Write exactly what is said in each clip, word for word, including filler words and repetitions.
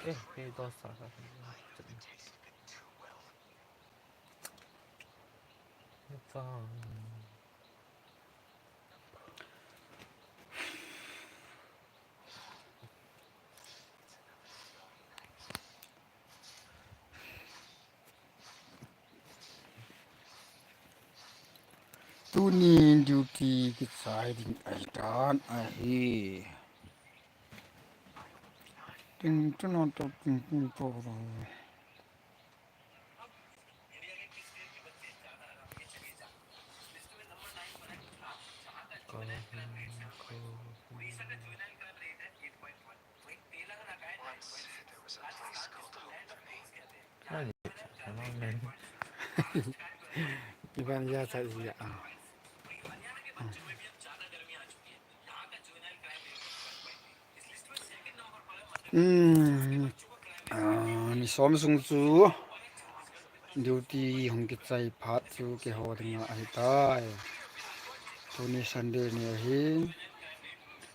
Eh, eh, dos sa sa. Sa. Tuni duty kichai ding ahitan ahi. Ting ting ting ting ting. Ani, ano yan? Iban ya sa iya. Hmm. Ah, ni som sung chu duty hung kichai phat chu keiho dinga ahitai. Tuni Sunday ni ahin.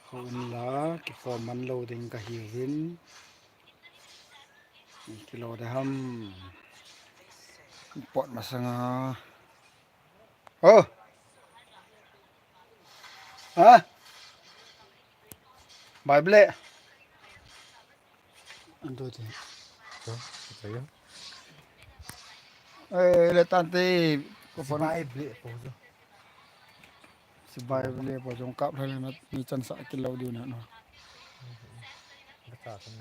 Hou in la, kiform man lou ding kahiuvin. Kilo de ham. Pot masanga. Oh. Ha? Bible. Anto je. So, so yo. Eh, le tante. Ko pon. Bible po so. Si Bible po jong kap thai le na ni chan sa kilo diu na no. Bata kan.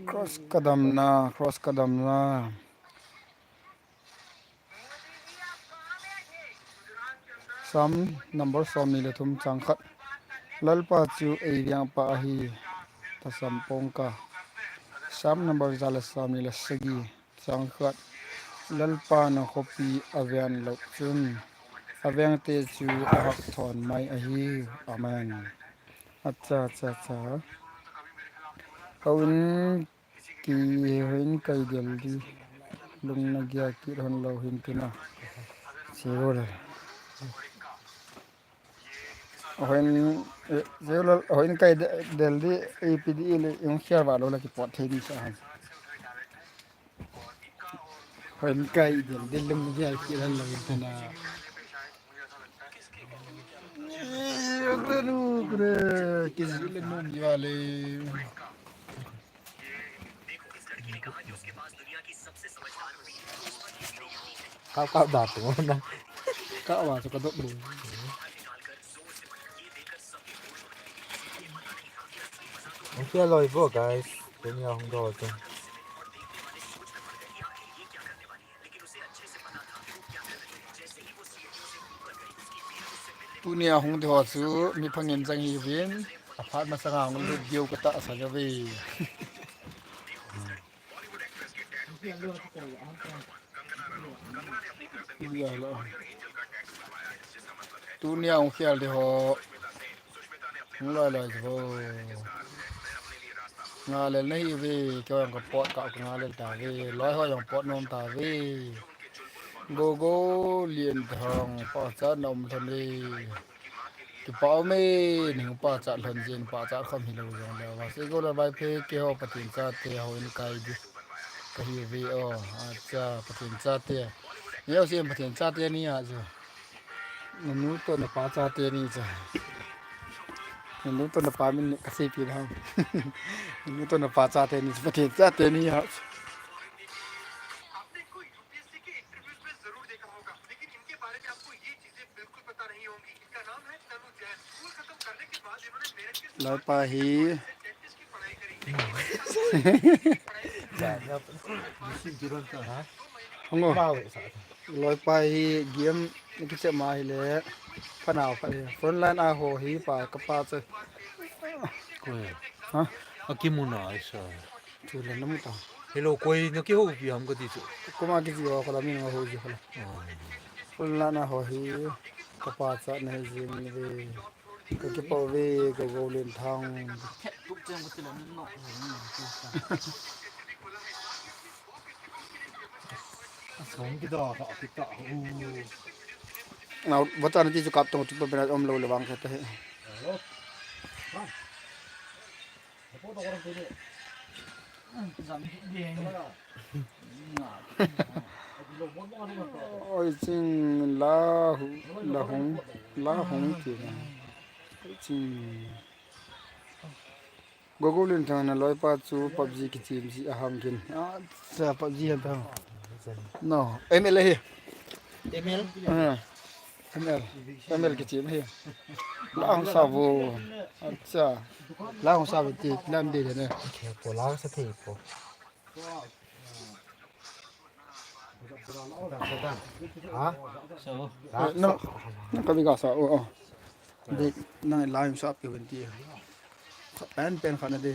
Cross kadam na, cross kadam na. Psalm number som ni le thum chang khat. Lalpa chu eiveng pa ahi, tasam pong ka. Psalm number ja le som ni le sagi chang khat. Lalpa na khopi aven lou chun, aveng te chu ahak thon mai ahi. Amen. Acha, acha, acha. Hou in Ki hin kai del di. Lung na gya ki hon lo hin tina. Siu le. Hin, eh, siu le, hin kai de-, del di, A P D le, yung siya ba lo la ki pot thei ni sa han. Hin kai del di lung na gya ki hon lo hin tina. Eh, kre nu, kre, ki le nu ni wa le. Kap, kap da tu na. Kap ba tu ka dok bu. Ang kaya loy po, guys. Kanya akong gawin. Tuni a hung ding ho chu mi phangin chang hiuvin, aphat masanga hung lut diu katahsan uve. Tuni a hung khel ding ho. Hung loi loi chu. Ngalel nahi uve, kei jong ka pot ka ngalel tauve, loi ho jong pot nom tauve. Go go lien thong pachat na um lhon e. Kipa um e, ning pachat lhon jin, pachat khom hilou jong le. Vase go le Vaiphei keiho Pathen chate houin kai ding kahiuve o. Acha, Pathen chate. Neo sim Pathen chate ni a chu. Nanu toh napa chate ni cha. Nanu toh napa min kaseipi ham. Nanu toh napa chate ni, Pathen chate ni a. Loipa hi. Hung o. Loipa hi game kichep ma hile. Phanao pha hi. Frontline a ho hi pa kapa chu. Koi. Ha? Akimuna isa. Chu le namu ta. Hello, koi na kihoupi ham kati chu. Kuma kiti ho kala min ma ho ji kala. Oh. Full na na ho hi, ka pa cha na hi jing ve. Ka kipa ve, ka Go Len Thang. Song ki da ka ki ta. Nau, vata na ti chu kap tong chu pa bena om lo le vang kha ta he. Oi ching la hu, la hung, la hung ti na. Oi ching. Go Go Len Thang na loipa chu PUBG kichim ji a ham kin. Acha PUBG han thang. No, M L ahi. M L? Ah, M L. M L kichim ahi. La hung sa vo. Acha. La hung sa vo ti, lam de de ne. Khe po la sa thei po. Ha? So. Eh, nang, nang kami ka sa, oh, oh. Di, nang lai sa pi wen ti. Pen, pen khat na di.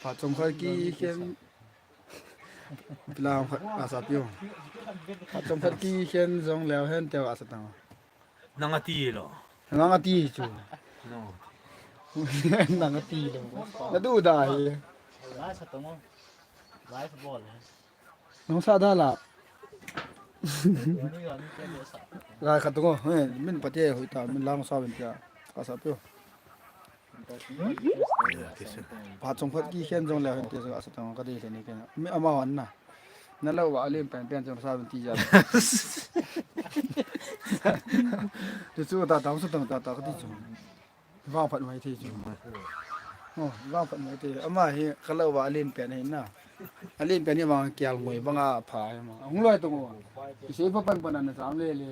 Phat chomkhat kikhen. Pilang khat, asa pi. Phat chomkhat kikhen jong leu hen te asa tang. Nang ati lo. Nang ati chu. No. Nang ati lo. Na du da hi. Lai sa tong. Lai sa bol. Nang sa da la. Lai khat tong. He, min pate hoi ta, min lang sa ben ta. Ka sa pyo. Phat chomkhat kikhen jong leu hen te asa tang ka dei le ni ken. Mi ama wan na. Na lo wa alen pen pen chang sa ti ja. Ti chu ta ta sa tang ta ta ka ti chu. Vang phat mai thei chu. Oh, vang phat mai thei. Ama hi ka lo wa alen pen hi na. Alen pen hi vang kial ngoi vang a pha hi ma. Hung loi tong wa. Ki sei pa pan pan na sam le le.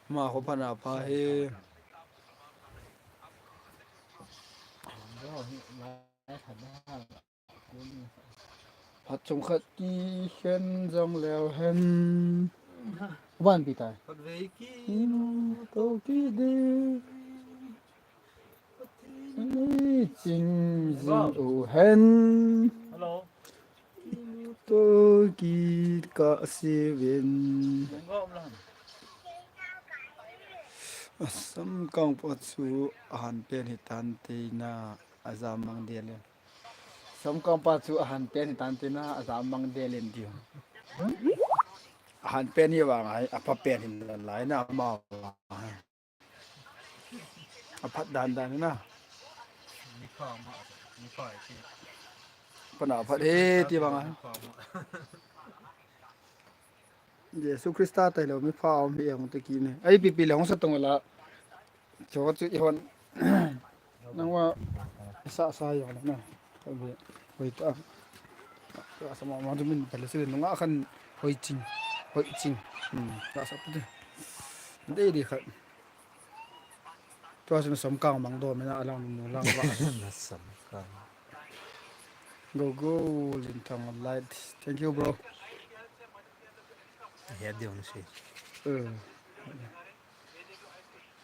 Ma ho pan a pha hi. Phat chomkhat kikhen jong leu hen. Van pi tai. Khatvei ki. Inu to ki de. Ni ching jing u hen. Hello. Inu to ki ka si vin. Bang ka um lan. Asam kang pa chu ahan pen hi tan te na ajam mang de le. Samkang pa chu ahan pen hi tan tina, ajam mang de len diu. Ahan pen hi vang ai, apa pen hi lai na ma. Aphat dan dan na. Pana aphat he ti vang ai. Jesu Krista tai lo mi pha um hi ang te ki ne. Ai pi pi le hong sa tong la. Cho chu i hon. Nang wa sa sa yo na. Ka ve. Hoi ta. Ka sa ma ma min pale se nunga khan hoi ching. Hoi ching. Hmm. Ka sa pu de. De de kha. Tua chu na samkang mang do mena alang nu lang va. Na samkang. Go go Linthang light. Thank you bro. He deu na si. Eh.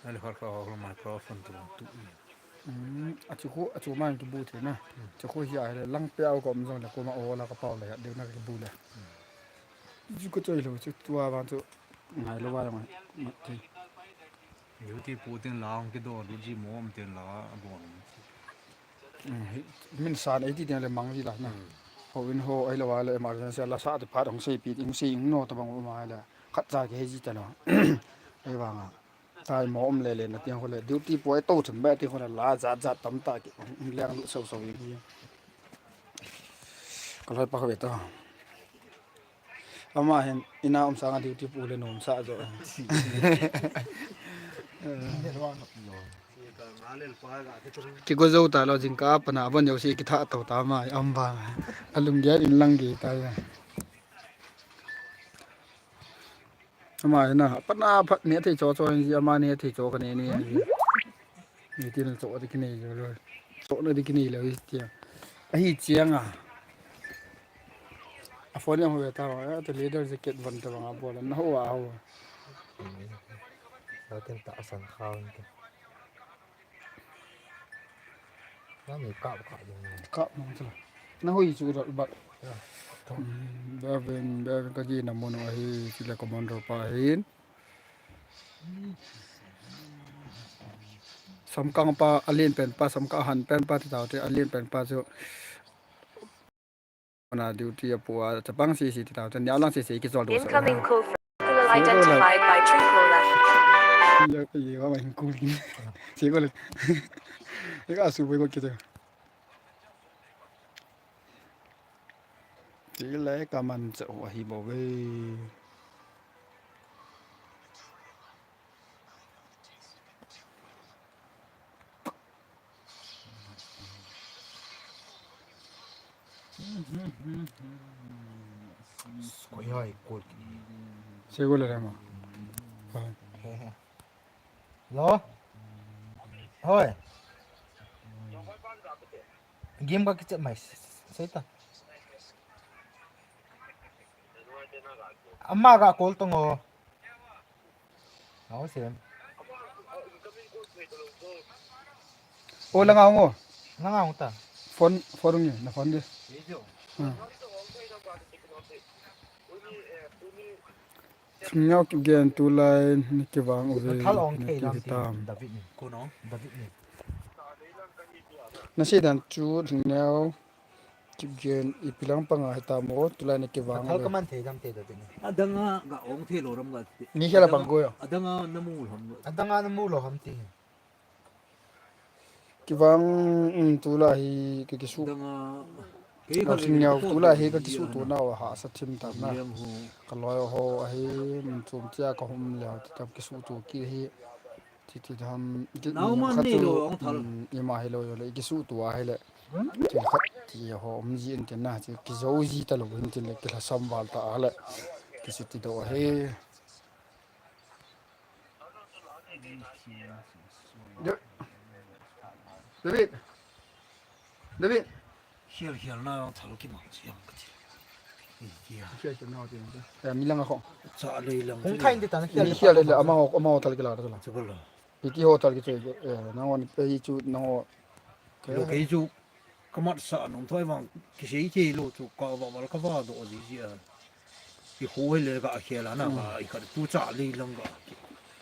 Ale har ka ho microphone tu tu. Hmm, achu ko achu man tu bu te na. Chu ko hi a le lang pe au ko mjong le ko ma o la ka pau le deu na ki bu le. Ju ko choi lo chu tua van chu ngai lo va ngai. Duty pu tin la hung kido duty mo um tin la a bon. Min san ei ti tin le mang ji la na. Ho in ho ei lo va le emergency la sa ti phat hung sei pi hung sei no ta bang ma le. Khat cha ke ji ta lo. Ei vang a. Tai mo um le le na tiang ko le duty pu ei to chun ba ti ko le la jat jat tam ta ki. Leng lu sau sau yi. Ka loi pa ka ve ta. Ama hin ina um sanga duty pu le nom sa jo. Ki go zo ta lo jing ka pa na bon yo si ki tha to ta ma am ba. Alung gel in lang ge ta ya. Ama hin na pa na phat ne thei cho cho hin ama ne thei cho ka ne ne. Ni tin cho de ki ne lo. Cho na de ki ne lo ti. Ahi chiang a. A phone yang hoi ta wa, ta leather jacket van ta bang a bol na ho a ho. Sa tin ta san kha un ta. Na mi kap kha ding. Kap nang ta. Na hoi chu ro ba. Hmm, ba ven, ba ven ka gina mun u ahi, chule commander pa ahin. Samkang pa, alen pen pa, samkang han pen pa, ti tau te, alen pen pa chu. Na duty a pu a, chapang sisi ti tau te, nialang sisi ki chol do sa. Incoming call from Google identified by Truecaller. Ye, ye, wa ma hin kul kin. Si ko le. Ye ka su ko kite. Ti le ka man cha wa hi bo ve. Koi hai kol ki. Segula rema. Hello. Hoi. Game ka kiche mai. Seita. Ama ka call tongo. Aw, sem. O, langa hung o. Langa hung ta. Phone, phone ngi, na phone di. Hmm. Lhingneo Kipgen tulai na kivang uve. Thal ong thei lam ti, tam. David ni. Kono? David ni. Na sei dan chu Lhingneo Kipgen ipi lang panga hitam o, tulai na kivang. Thal uve. Kaman thei dam te da te ni. Adanga ga ong thei lo ram ga te. Ni hela bang go yo. Adanga namu lo ham. Adanga namu lo ham ti. Kivang, um, tulai hi ka kisu. Adanga. Kei ka Lhingneo tulai hi ka kisu tu na wa ha sa thim tam na. Ka loi ho ahi, mun chom tia ka hum le ho ti tam kisu tu ki hi. Ti, ti tham, ti, nau man khat nei chu, lo ong thal. Um, ima hi lo yo le, i kisu tu a hi le. Ti khat ti ho, um, ji in tin na, ti kizo ji ta lo in tin le, kilhasam val ta a le. Kisu ti do a hi. David. David. Hial, hial na thal ki mang siang ka ti. Hial, hial na ti. Eh, mi langa kho. Cha lei lang. Hung thain ti ta na hial. Mi hial le ama ho, ama ho thal ki la ta la. Cha la. Iti ho thal ki che, eh, nang on, eh, chu nang ho. Lo kei chu kamat sa nong thoi vang, kisei thei lo chu ka va val ka va do ji ji a. Ki khu hi le ka khel a na, ka i khat tu cha lei lang ka.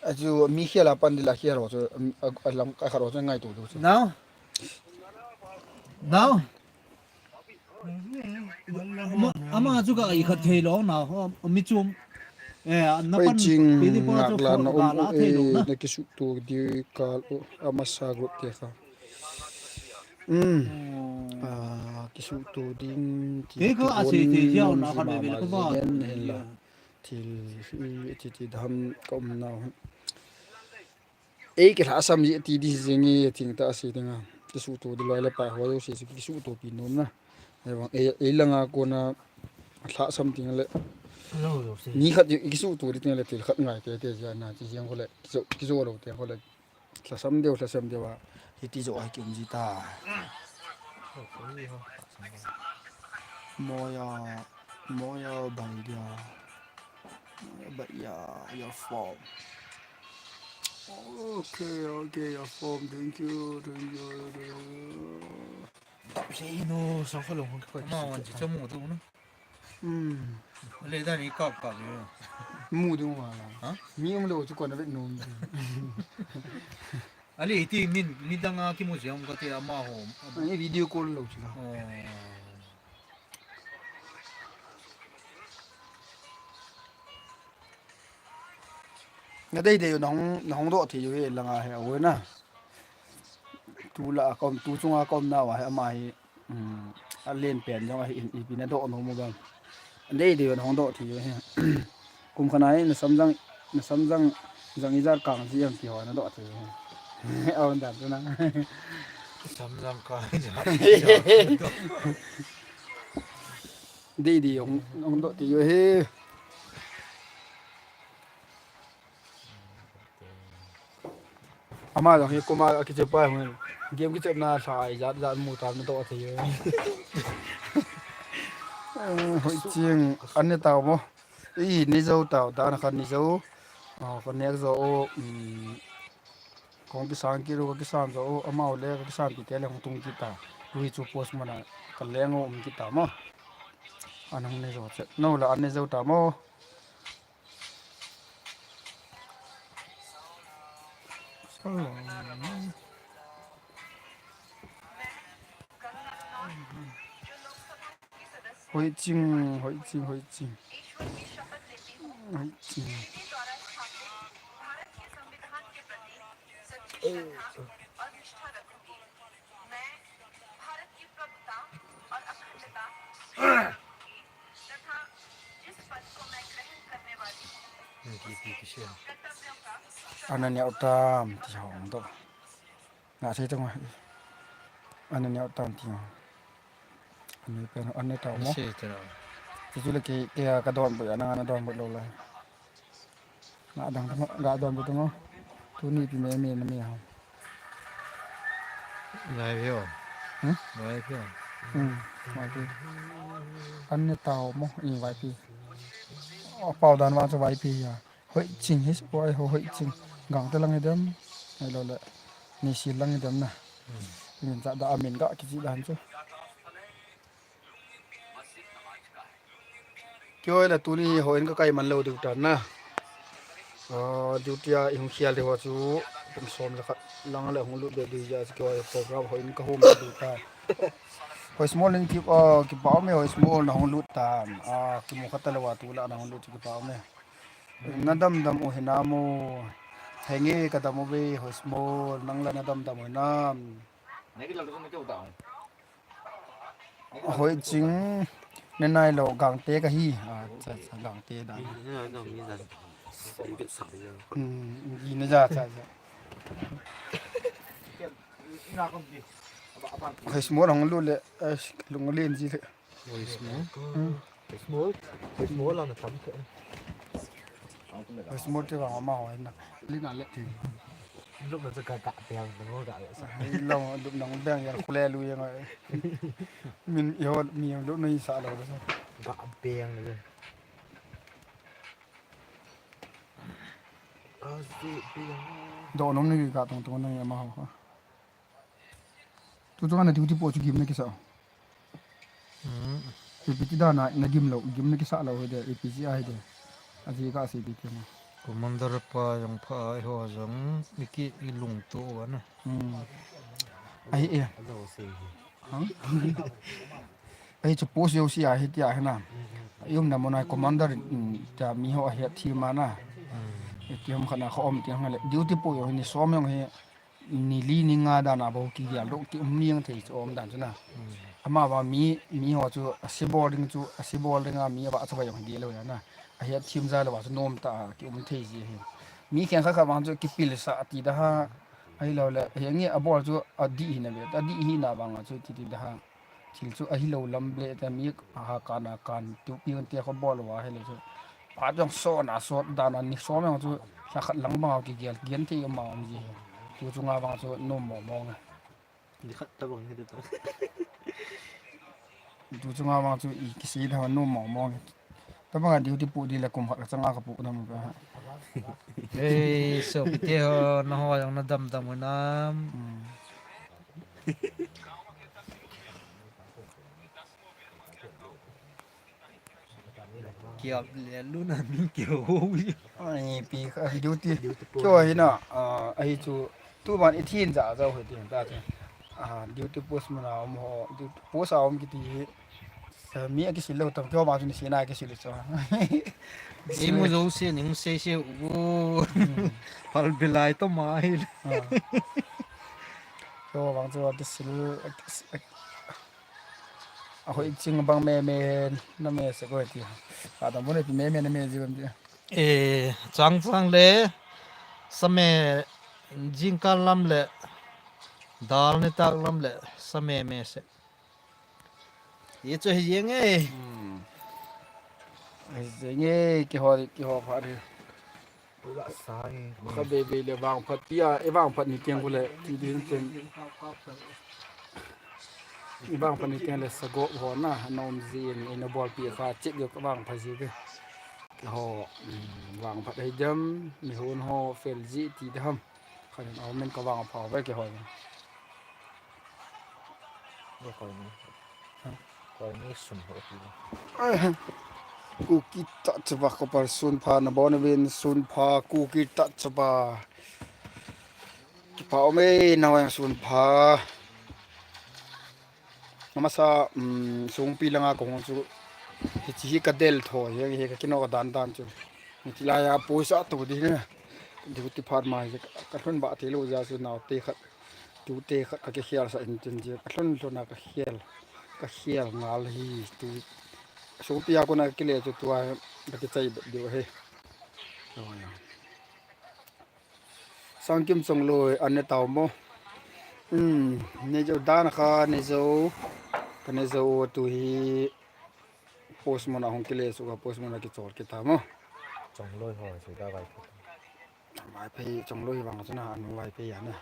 A chu mi khel a pan di la khel ho chu, um, a, a lang ka khat ho chu ngai tu tu chu. Now? Now? Ama, ama chu ka i khat thei lo na, ho, mi chum. Eh, na pan, Ching, pi di pa chu ngak la kho, na um la u thei lo e, na. Na kisu tu di ka, u, ama sa group te kha. Um. Oh. Ah, kisu tu ding, ti, kei ka ti a sei bon, te hiau na si khat ma ve ve ma ka ba. Jen, hen la. Thil, i, ti, ti dam ka um na. Ei, kilhasam ji ti di jing e, thing ta sei ding a. Kisu tu di loi le pai ho jouse, kisu tu pi nom na. Ei vang, ei, ei langa kona lhasam ding le. Lo jouse. Ni khat kisu tu di ding le thil khat ngai te te ja na, ti jeng ko le, kijo, kijo lo te ko le. Lhasam deu, lhasam deu a. Hiti jo a ki um ji ta. Moya, moya bai dia. But yeah, your form. Okay, okay, your form. Thank you, thank you, thank you. Tap sei no, sa kha long kha. Ma wan chi chamu tu no. Hmm. Le da ni kap kap ni. Mu ding ma la. Ha? Mi um lo chu kon a vet nom. Ali ti min, mi dang a kimu jeng ka ti ama ho. Ani video call lo chu. Oh. Na dei dei u na hung, na hung doh thei u hi langa hi a u na. Tu la a ka um, tu chunga ka um nau a hi ama hi, um, a len pen jong ahi in, ipi na doh nom u bang. Na dei dei u na hung doh thei u hi. Kum khat a hi na samjang, na samjang, jang ijat kang ji em ti ho na doh thei u hi. A un dan tu na. Samjang kang ijat. Dei dei u hung, hung doh thei u hi. Ama jong hi kuma a kichep pai hung. Game kichep na lha ijat jat mu tam na doh thei. Eh, hoi ching an ne tau mo. I ni jo tau, dan khat ni jo. Ah, connect jo o, um, kong kisan ki ru ka kisan jo o, amau le ka kisan ki te le hung tung ki ta. Lui chu post mana. Ka leng u um kit ta mo. An hung ne jo che. No la an ne jo ta mo. Hoi ching, hoi ching, hoi ching. Hoi ching. Ana neo tam ti hong to. Nga sei tong. Ana neo tam ti hong. Ani pen ani tao mo. Sei tao. Ti chu le ke ke ka don bu ya na na don bu lo la. Nga dang tong, nga don bu tong. Tuni pi me me na me ha. Ngai phi o. Hmm? Ngai phi o. Hmm. Ngai phi. Ani tao mo, i ngai phi. O pao dan wa chu ngai phi ya. Hoi ching hi, hoi, hoi, hoi ching. Gang te lang hi dem. Ai lo le. Ni si lang hi dem na. Min cha da amin ga ki chi dan chu. Kihoi la tuni hoi in ka kai man lo diu ta na. Ah, duty a i hung khial diu chu kum som le khat lang le hung lut be diu ja chu kihoi program hoi in ka hum diu ta. Hoi small in ki, ah, ki pau me hoi small na hung lut ta. Ah, ki mu khat ta lo wa tu la na hung lut ki pau me. Na dam dam u hi na mu. Henge ka dam u ve hoi small nang la na dam dam u hi na. Hoi ching ne nai lo gang te ka hi. Ah, cha, cha, gang te da. Hmm, gi na ja cha, cha. Hoi small hong lu le, eh, lung len ji le. Hoi small. Hmm. Hoi small. Hoi small la na tam ke. Hoi small te vang ama hoi na. Li na le. Lupna chu ka, ka peng, na ngo ka le sa. Ai lo, lupna beng ya khule lu ya ngai. Min i hon mi lupna i sa lo sa. Ka peng le. Ka si peng. Do nom ni ka tong tong na ya ma ho. Tu tu na duty po chu gim na kisa. Hmm. Ipi ti dan a na gim lou, gim na kisa lou hi de, ipi ti a hi de. A ji ka sei pi ti ma. Commander pa jong pha ai ho jong, i ki i lungto u ana. Hmm. Ai e. Hang? Ai chu post jouse a hi ti a hi na. I umna mun a commander, hmm, ta mi ho a het thi ma na. Hmm. Ti hom khana kho um ti hang le. Duty po jong hi ni som jong hi. Ni li ni nga dan a bou kigel doh ki um niang thei chu um dan chu na. Hmm. Ama va mi, mi ho chu a si bol ding chu, a si bol ding a mi va chu va jong gel lou na. A het thim ja lou va chu nom ta a ki um thei ji hi. Mi khen kha kha vang chu kipil sa ti da ha. Ai lo le, he nge a bol chu a di hi na ve. A di hi na vang chu ti ti da ha. Thil chu ahi lo lam le ta mi a ha kan a kan tu pi te kho bol wa he le chu. Pa jong so na so dan a ni so meng chu sa khat lang ma ki gel gen ti ma um ji. Tu chu nga bang chu nom mo mo nga. Ni khat ta bang he ta. Tu chu nga bang chu i ki si da nom mo mo nga. Ta bang a duty pu di le kum khat ka changa ka pu na mo ka. Ei, so pi te ho na ho jong na dam dam nam. Hmm. Kiap le lu na mi kio ho. Ai, pi kha duty. Duty post. Cho hi na, ah, ahi chu, tu ban i thin ja ja ho ti ta chu. Ah, duty post mun a um ho, duty post a um kiti hi. Eh, mi a kisil lou tam, kio ban chu ni si na kisil lou chu. Ei mu jo se, ni mu se se, u. Hmm. Pal bilai to ma hi. Ah. Kio ban chu kisil, a hoi ching bang me me na me se ko ti. Ka dam bo ne pi me me na me ji bam ti. E, chang chang le, sa me, jingkal lam le, dal ni tak lam le, sa me me se. Ye chu hi ye nge. Hmm. Hi ye nge, ki ho, ki ho pha ri. Ula sa nge. Kha be be le vang phat ti a, e vang phat ni tiang ko le, ti din chen. I vang phat ni tiang le sa go ho na, nom ji in, i na bol pi kha, chik yo ka vang phat ji ke. Ki ho, hmm, vang phat hi jam, mi hun ho, fel ji ti da ham. Kha nin au men ka vang pha ve ki ho. Ve ko ni. Koi ni sun ho pi. Kuki tah chapa ko par sun pha na bon vin sun pha Kuki tah chapa. Kipa um e na wang sun pha. Amasa, um, sungpi langa ko hong chu. Hichi hi ka del tho, hi, hi ka kino ka dan dan chu. Hichi la ya poisa tu di na. Duty phat ma hi ka lhun ba te lo ja chu nau te khat. Tu te khat ka ke khial sa in tin ji. Ka lhun lhun na ka khial. Ka khial ngal hi tu. Sungpi a ko na ki le chu tua ka ke chai ba diu he. Sangkim Chongloi, an ne tau mo. Um, ne jo dan kha, ne jo. Ka ne jo tu hi. Postman a hong kile su ka postman a kichol kita mo. Chongloi ho, su da vai. Vaiphei Chongloi vang chu na, anu Vaiphei ya na.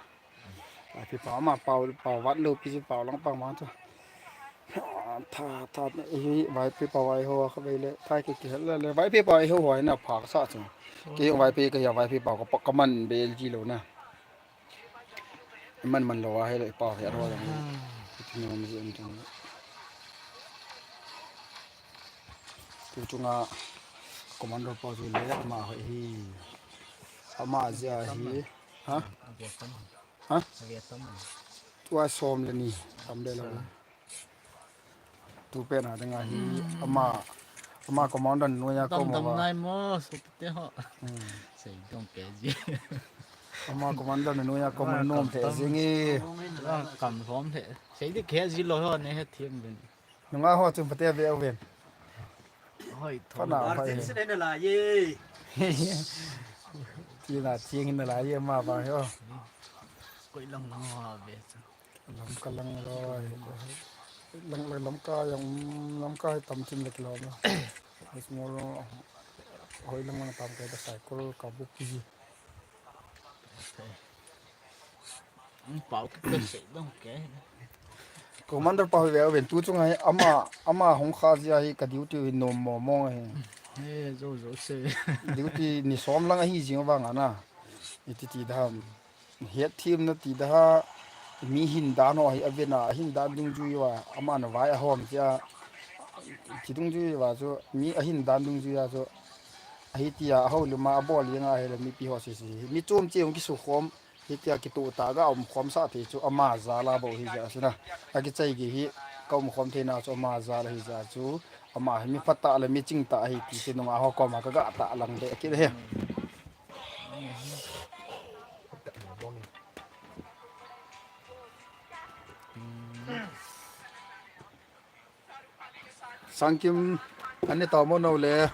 Vaiphei pau ma, pau, pau vat lo pi chu pau lang pang ma chu. Tha, tha, hi Vaiphei pau ai ho, ka vei le, thai ke ke le, le, Vaiphei pau ai ho, ho na phak sa chu. Ke Vaiphei ka ya, Vaiphei pau ka, ka man be ji lo na. Man man lo a, he le pau he ro yang. Ti nom ji an tung. Tu chunga commander pa chu le ama ho hi. Ama jia hi. Ha? Ha? Tua som le ni. Tam le lo. Tu pen a ding a hi ama, ama commander nu ya ko mo ba. Nai mo, su te ho. Hmm. Sei dong ke ji. Ama commander nu ya ko mo nom te jing e. Kam lom te. Sei di ke ji lo ho ne he thiam bin. Nunga ho chun pate ve ven. Hoi, thon. Pana hoi. Argentina na la ye. Tina ching na la ye ma ba ho. Koi lang lang ha ve. Lamka lang loi. Lang, lang, Lamka yang, Lamka hi tam chim le kilo na. Small hoi lang lang tam kai da cycle ka bu pi. Ang pau ka sei dong ke. Commander pa ve ven tu chunga hi ama, ama hong kha jia hi ka duty hi nom mo mo hi. He, jo, jo se. Duty ni som lang ahi jing vang ana. Iti ti dam. Het thim na ti da ha, mi hin dan ho hi a ve na, a hin dan dungjui uva, ama na vai a hom tia, ti dungjui uva chu, mi a hin dan dungjui a chu, a hi tia, a ho lima a bol yang a hi le mipi ho si si. Mi chom che hung kisu khom, hi tia kitu ta ga um khom sa thei chu, ama jal a bou hi ja si na. A kichai gi hi, ka um khom thei na chu, ama jal a hi ja chu, ama hi mi pha ta le mi ching ta hi ti se nunga ho koma ka ga ta lang de ki de he. Sangkim, an ne tau mo no le.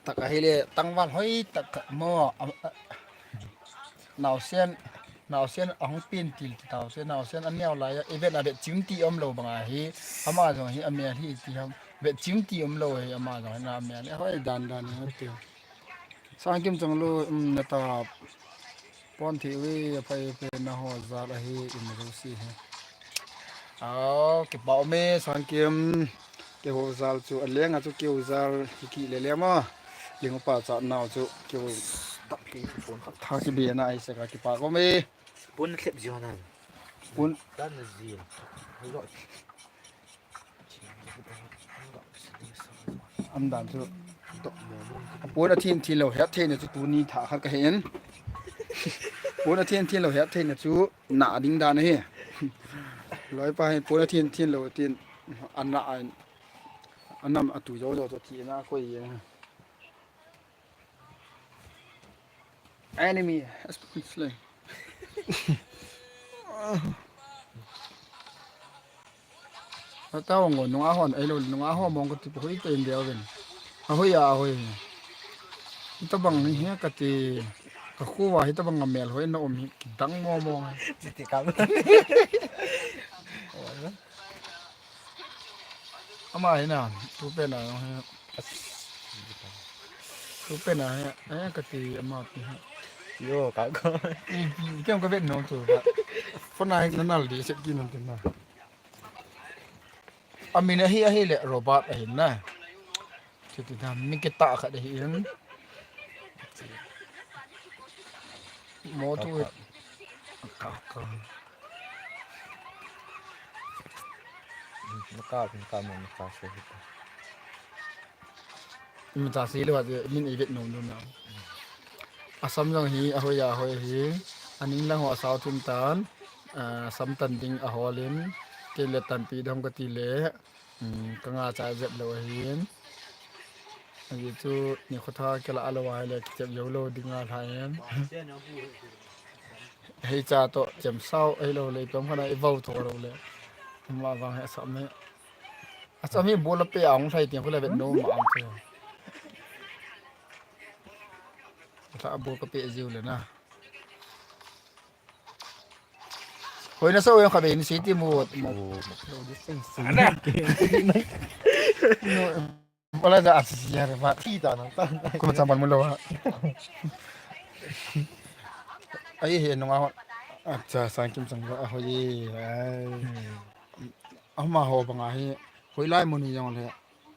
Tak a hi le, tangval hoi tak mo, a, a, naosen, naosen a hung pin til ti naosen, naosen a neo lai a, i vet a vet chim ti om lo bang a hi, ama jong hi a mel hi ti ham, vet chim ti om lo hi ama jong hi na mel hi, hoi dan dan hi ti. Sangkim Chongloi, um, na ta pon thi ui, a phai pe na ho jal a hi, in ru si hi. Aw, kipa um e, Sangkim. Keiho jal chu, a leng a chu keiho jal hi ki le le ma. Ling upa cha nau chu, keiho dap ki pon kha. Tha ki be na ai se ka kipa ko me. Pon na thlep ji ho nan. Pon. Dan na ji. Lo. Am dan chu. Pon a thin thin lo, het thei na chu tuni tha khat ka he en. Pon a thin thin lo, het thei na chu. Na ding dan hi. Loi pa hi pon a thin thin lo tin a na a, a nam a tu jo jo ti na koi ye. Enemy has been slain. Ata ong nung a hon, ai lo nung a hon mong ka ti poi te in dia ven. A hoi a hoi. Ita bang ni he ka ti ka khu wa hita bang a mel hoi na um hi ki dang mo mo. Ti ti ka. Ama hi na, tu pe na, tu pe na, eh, ka ti ama pi ha. Yo, ka ko. Eh, kem ka vet no tu ba. Phone na hi na nal di set ki no tin na. Amin ahi, ahile Robert ahin na. Chuti na, mi kitah khat ahin. Mo tu. Ka, ka. Naka, naka mo, naka se. Imita se le wa, min ivet nom nom na. Asam jong hi, ahoi ahoi hi. Aning lang ho asao thim tan. Ah, sam tan ding ahol in. Kei le tanpi dam kati le. Hmm, ka nga cha jet lou ahin. Ahi chu ni khotha kila alo ahile kichep jou lou ding a lha in. Hei cha to chem sao ahilou le pem khana i vau tho lou le. Ma vang he sam he. Asam hi bol a pe a hung lhai tiang khu le vet nom ma am che. Sa bol ka pe jiu le na. Hoi na so em kha be ni si ti mu. Wala ja asi ya ba. Ti ta na ta. Kuma chang ban mu lo ha. Ai he nunga. Acha sang kim sang ba hoi. Ai. Ama ho banga hi hoilai mun hi jong le,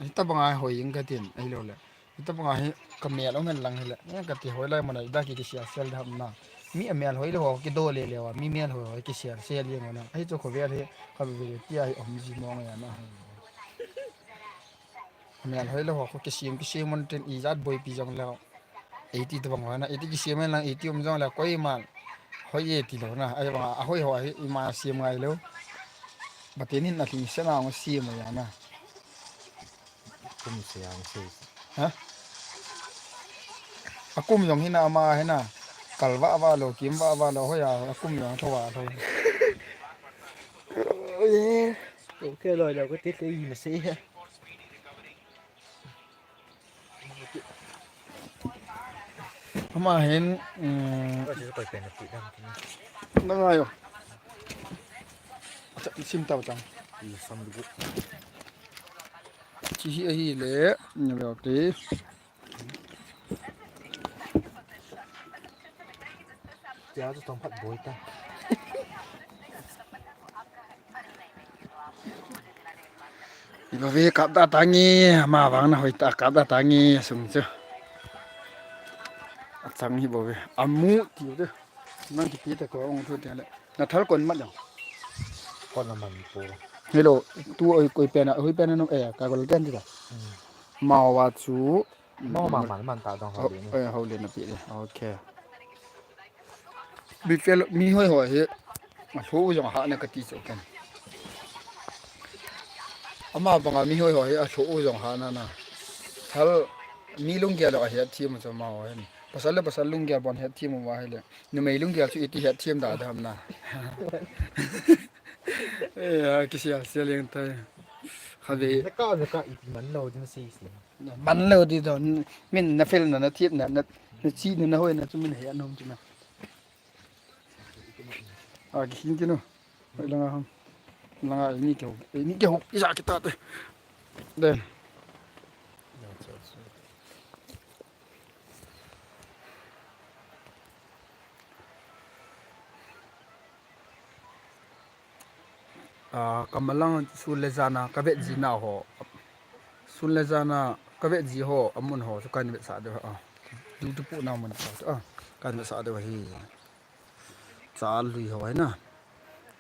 hitabanga hi hoi ing katin, ahilou le. Hitabanga hi kamel um hen lang hile. Kati hoilai mun a ida ki kisial sel dam na. Mi amel hoi le ho kido le le wa, mi mel hoi hoi kisial sel jeng na. Ahi chu khovel hi, kave ve tia hi um ji mong ya na. Mian hoi le ho, kho kisem, kisem mon tin ijat boipi jong le. Eiti tabang ho na, eiti kisem lang, eiti um jong le, koiman. Hoi e ti lou na, ahivang, ahoi ho, ahi, ima sem ngai lou. Batin hin alhing sena, ong sem ya na. Kum se ang se. Ha? Akum jong hina ama hina. Kalva va lou, kimva va lou, hoiya, akum jong thova lou. Oi. Okay, loi lou, kati te ima se. Ama hin, um, na ngai o. Acha, sim tau chang. Chi hi ahile, na veu te. Tia chu tong phat boi ta. Iba ve kap da tangi, ama vang na hoi ta kap da tangi, sung chu. Achang hi bo ve. Amu ti u de. Nang kipi ta ko ong thu te le. Na thal kon mat jong. Kon na man po. Hello, tu oi koi pen a, hoi pen a no e, ka gol ten ti da. Hmm. Mawa chu. Mo ma man man ta dong ho le ni. Eh, ho le na pi le. Okay. Bi fel mi hoi hoi hi. A lho u jong ha na kati chu ken. Ama banga mi hoi hoi hi a lho u jong ha na na. Thal mi lunggel a het thiam chu ma hoi ni. Pasal le pasal lunggel bon het thiam u va hi le. Numei lunggel chu iti het thiam da dam na. Eh, a kisial sial jeng tai. Kha ve. Na ka, na ka iti man lou ding si si. Man lou di to, min na fel na, na thiep na, na, na chi na, na hoi na chu min he anom chu na. A, ki hin ki no. Hoi langa ham. Langa ni ke ho, ni ke ho, isa kita te. Den. A, kamalang sun le jana ka vet ji na ho. Sun le jana ka vet ji ho, amun ho chu kan vet sa de ho. Du du pu na mun ho chu, a, kan vet sa de hi. Cha lui ho hi na.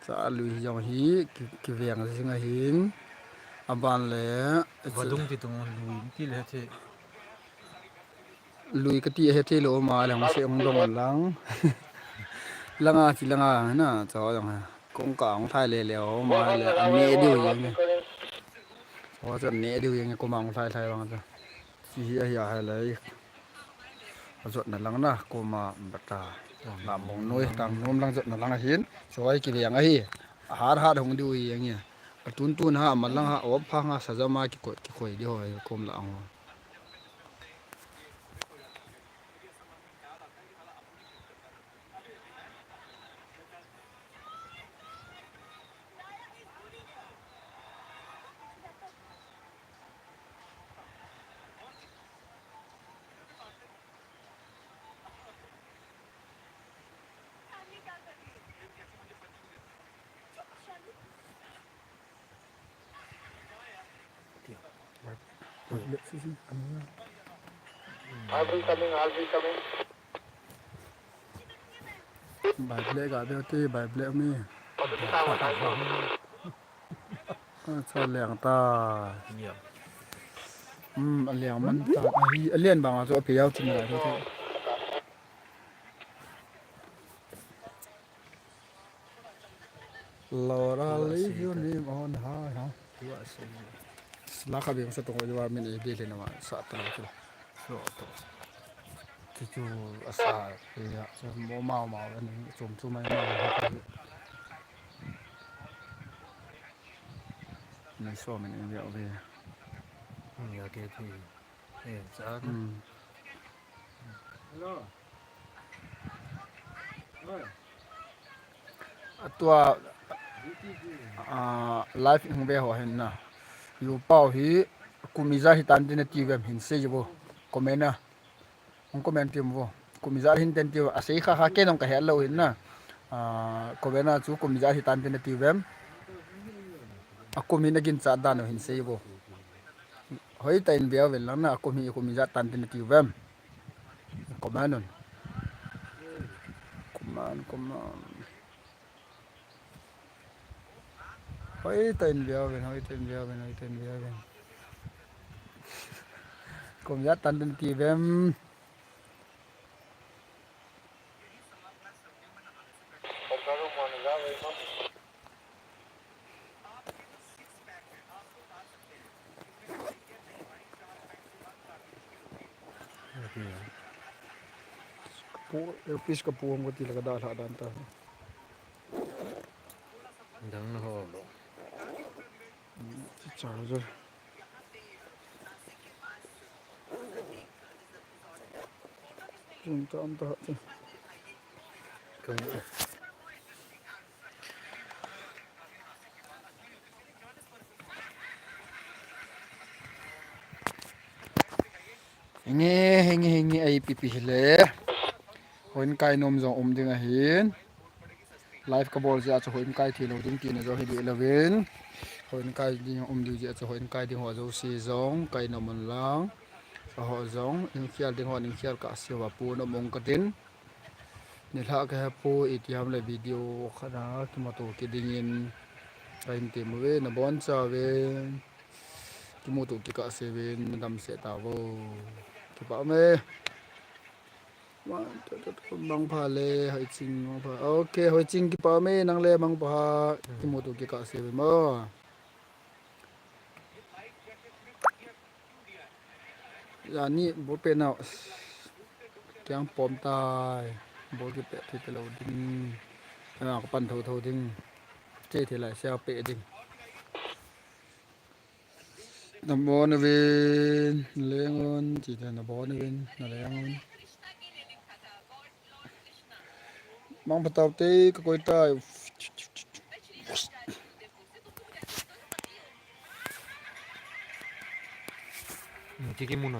Cha lui hi jong hi, ki, kiveng jing ahin. Aban le. Vadung ti tung lui ti le che. Lui kati ahe thei lou ma le hung se hung dong lang. Langa chi langa na cho jong ha. Kong ka hung thai le le o ma le a ne diu jeng. O cho ne diu jeng ko ma hung thai thai bang cho. Chi hi ahi a hai le. A jot na lang na ko ma bata. Na mong noi tang nom lang jot na lang ahin. Cho ai ki veng ahi. A har har hung diu jeng. A tun tun ha ma lang ha o pha nga sa jama ki koi ki koi diu ho kom la ang. I'll be coming, I'll be coming. Bible ga be te, Bible mi. Acha, liang ta. Hmm, aliang man ta. Ahi, alian bang a chu ape yau chin lai chu. Lord, I lift your name on high, ha? Laka beng sa tong wa min e de le na ma sa ta chu. So to. Chu chu asa ya chu mo mau mau ni chum chu mai mau. Ni so min e ya ve. Ya ke thi. Eh, sa. Hmm. Hello. Atua, ah, live hung ve ho hin na. Yu pau hi kum ijat hi tan tin ati vem hin sei vo. Comment a. Hung comment ti vo. Kum ijat hin ten ti vo. Asei kha kha kei nong ka he lou hin na. Ah, comment a chu kum ijat hi tan tin ati vem. Akum hin aginchat dan u hin sei vo. Hoitah in ve uvin lang na, akum hi kum ijat tan tin ati vem. Comment un. Comment, comment. Hoitah in ve uvin, hoitah in ve uvin, hoitah in ve uvin. Kum ijat tan tin ati vem. Pu, earpiece ka pu ang ko ti la ka da la dan ta. Dang na ho lo. Charger. Jum ta am ta ha. Kang. Hinge, hinge, hinge, ai pipi hile. Houin kai nom jong um ding ahin. Live ka bol jeh a chu houin kai thei lou ding tina jong hi dih louvin. Houin kai ding um ding jeh a chu houin kai ding ho jouse jong kai nom un lang. Aho jong, in khial ding ho, in khial kah se uva pun um ung ka tin. Nilhah ka he poi, itiham le video khat a kimuto kit dingin ka hin tem uve, na boncha uve, kimuto kit kah se uvin, na damsel tauvo. Kipa ume. Mangpha le, Hoiching, mangpha. Ok, Hoiching kipa ume, nang le mangpha, kimuto kit kah se uve mo. Jani ball pe nau. Kiang pom tai. Ball kipe thei talou ding. Ana ka pan tho tho ding. Che thei lai sia pe ding. Na bon uvin, leng un, ti na bon uvin, na leng un. Mangpha tau te, ka koi tai. Tiki mun a